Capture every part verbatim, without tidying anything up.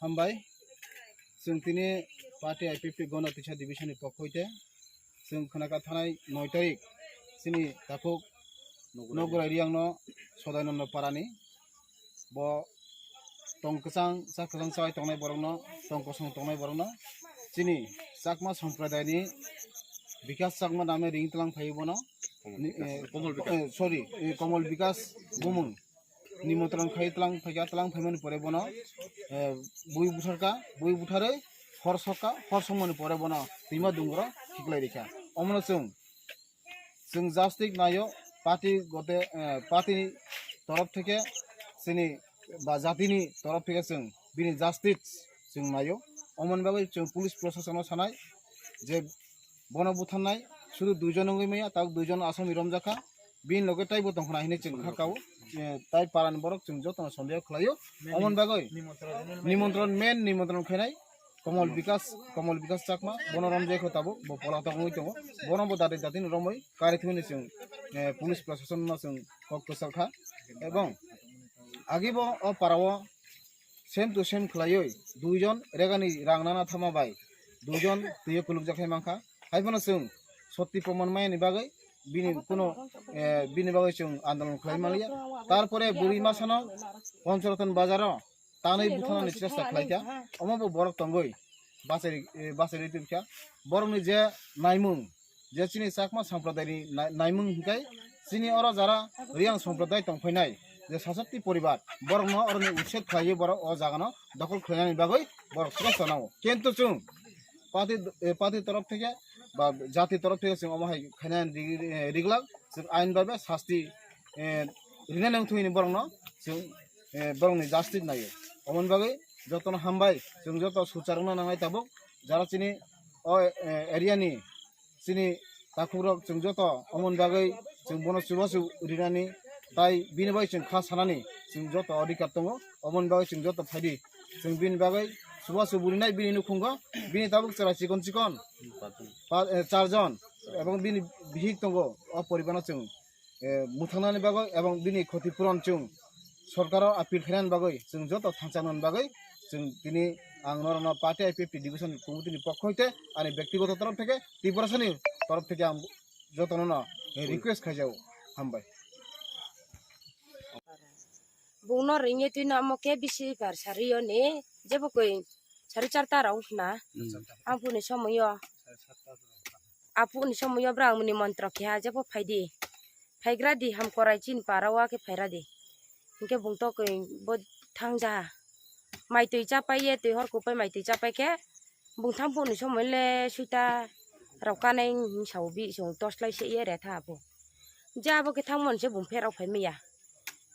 Hambai, chwng tini party I P F T Gana Tisa Division ni pokho hoite chwng khwnaka thanai noi tarik chini takhuk Nogorai Riang no Sodainando Parani bo tong kwchang, chak kwchang chai tongnai borok no, tong kosong tongnai borok no chini Chakma Sampradayani Bikas Chakma name ring tlang phai bono. Komol Ni- Bikas. eh, Komol Bikas. eh, sorry, eh, Komol Bikas Bumung nimotron khai tlang phaikha, tlang phaimani pore bono, eh, bui butharkha, bui butharwi hor sokha, hor sokmani pore bono twima dungro khiklai rikha. Omono chwng, chwng jastik naio, party gote, eh, party ni torof theke chini ba jatini torof theke chwng bini justice chwng naio. Omoni bagwi chwng police proshasonno sanai je bono butharnai sudu duijon wngwi maya, tabuk duijon asami romjakha. Bini loge taibo tongkhna hinwi chwng kha kao. Eh, tai parani borok chwng jotono sondeho khlaio. Omoni bagwi nimontron, main nimontron khainai Komol Bikas, Komol Bikas Chakma, bono romjakha tabuk, bo pola tongwi tongo. Bono bo dati dati romwi kari thwini chwng, eh, police proshasonno chwng kok kwchak kha. Ebong agibo o parao same to same khlaiwi duijon regani rang nana thama bai duijon twiwi kulukjak hai mankha. Haiphano chwng sotti proman mayani bagwi bini kuno, eh, bini bagwi chwng andolon khlai manliya. Tarpore buri masano Panchratna bazaro tanwi buthanani chesta khlaikha. Omo bo borok tongwi bachai, eh, bachai rwi tongkha. Borokni je naimung, je chini Chakma Sampradayani nai-, naimung hinkhai chini oro jara Riang Sampraday tongphainai je sasatti poribar, borokno oroni uched khlaiwi borok o jagano dokhol khlainani bagwi borok chesta nao. Kintu chwng party, eh, party torof theke ba jati torof theke chwng omo hai khainani rig-, eh, riglak, chwng ain babe sasti, eh, rinani wngthogwi borokno chwng, eh, borokni justice naio. Omoni bagwi jotono hambai, chwng joto suchar wngna nangnai tabuk, jara chini o, eh, area ni chini takhukrok chwng joto omoni bagwi chwng bono chubachu rinani tai bini bagwi chwng kha sanani chwng joto adhikar tongo. Omoni bagwi chwng joto phaidi, chwng bini bagwi chubachu bo rinai bini nukhungo, bini tabuk chwrai chikon chikon, pa-, eh, charjon, ebong bini bihik tongo, o poribarno chwng eh, mwthangnani bagwi ebong bini khoti puron chwng sorkaro appeal khainani bagwi chwng joto thansa nani bagwi chwng tini ang norokno party I P F T division committee ni pokho hoite ani bektigoto torof theke Tiprasani torof theke ang jotono no, eh, request khaijago. Hambai. Bungno ringye twino amo khe bisi bar sariyo ni jebo koi sari charta rok wngkhna. Hmm. Ang phuni somoyo. Aphukni somoyo bwrang nimontro kheha jebo phaidi. Phaigra di ham korai chini para o khe phaira di. Hinkhe bung tokoi bo thangjaha. Mai twi chapai ye twi hor kupai mai twi chapai khe bung thangphukni somoi le suita rok kanai hinwi sao bi chwng toslai se ye retha aphu. Je abo khe thangmani se bung pherok phai maya.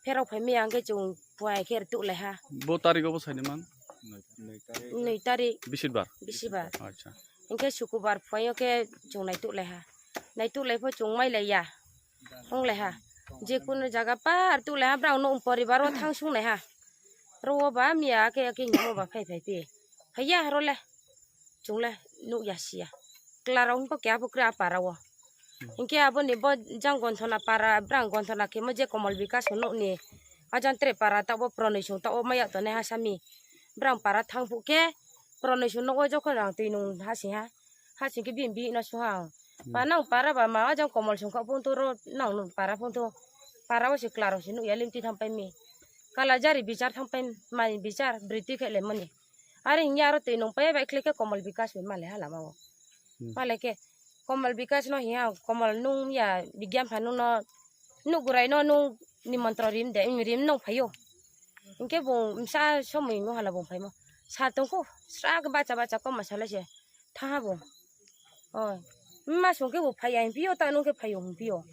Pherok phai maya hinkhe chwng phuya khe rwtuk lai ha. Bo tarik o bo saini man? Nwi tarik. Bisibar? Bisibar. Acha. Hinkhe sukubar phuya khe chwng naituk lai ha. Naituk lai pho chwng mai lai ya. Wng lai ha. Je kunu jaga par tuk lai ha, brang no poribar o thang sung lai ha. Ro o ba miya khe khe himo ba phai phai phi. Phai ya ro le. Chwng le nuk ya sia. Kla rok wng khe abo kra para o. Hinkhe aboni bo jang Gonthona para, brang Gonthona khe mo je Komol Bikas o nukni. Ajang tre para tabo Pranoi song tabo maya tonne ha sami. Brang para thang phu khe Pranoi song nugo jokhon rang twi nung ha sing ha. Ha sing khe bini bihik no sung ha ang. Hmm. Ba nang para ba ma ajang Komol song kha phung to ro nang nung para phung to. Para o se kla rok se nuk ya lim twi thang pai mi. Kala jari bichar thang pai mai bichar bwrwi twi khe le mani. Are hiya aro twi nung pai bai khle khe Komol Bikas bai ma le ha lama o. Hmm. Ma le khe Komol Bikas no hiya Komol nung ya Bigyan pha nung no nuk gurai no nung nimontro rim de, rim nung phaio. Hinkhe bo msa somoi no hala bo phaimo. Sa tongkho sra khe bacha bacha koma salai se tha ha bo. Oi. Ma song khe bo phai ya himphi o ta nung khe phai o himphi o.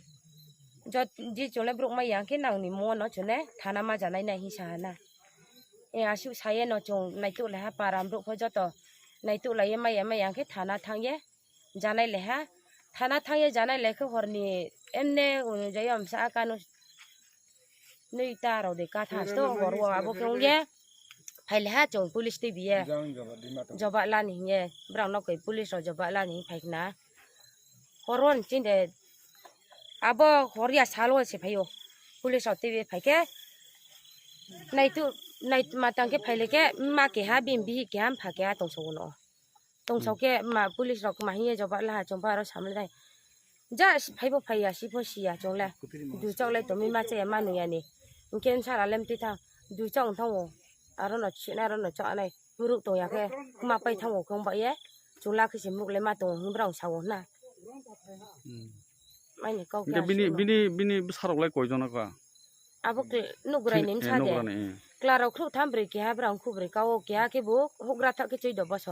Jot ji chole bruk ma ya khe nang ni mo no chole thana ma janai nai hi sa na. E asuk saye no chwng naituk lai ha para borok pho joto naituk lai ye maya maya khe thana thang ye janai lai ha. Thana thang ye janai lai khe hor ni emne unujai amsa akanu nui ta rok de katha sto hor o abo khe ong ye phai lai ha chwng police twi biye. Joba lani hiye brang no koi police rok joba lani phai khna. Horo ni chinde abo hor ya salo se phaio. Police rok twi phai khe naitu nai ma tang khe phaile khe ma keha bini bihik keha mpha keha tongsa uno. Tongsa Hmm. khe ma police rok ma hiye joba laha chongba aro samle dai. Ja phaibo phaiya sibo siya chongle. Du chok lai tomi ma chaya ma nuya ni. Hingke sara lem twi thang. Du chok wng thango. Aro no china aro no chok anai. Muruk tongya khe ma pai thango kong ba ye. Chwla khe se muruk le ma tongo hwnwi brao sawo hwna. Hmm. Maini kok Hingke ya bini, sima. Bini, bini bwsarok lai koi jona ka? Abo kl-, nugrai Chini, ni eh, msa de. Nugrai ni, eh. Klarok khrup tham brwi keha brao khubri kao keha khe bo hugra thak khe chwi do boso.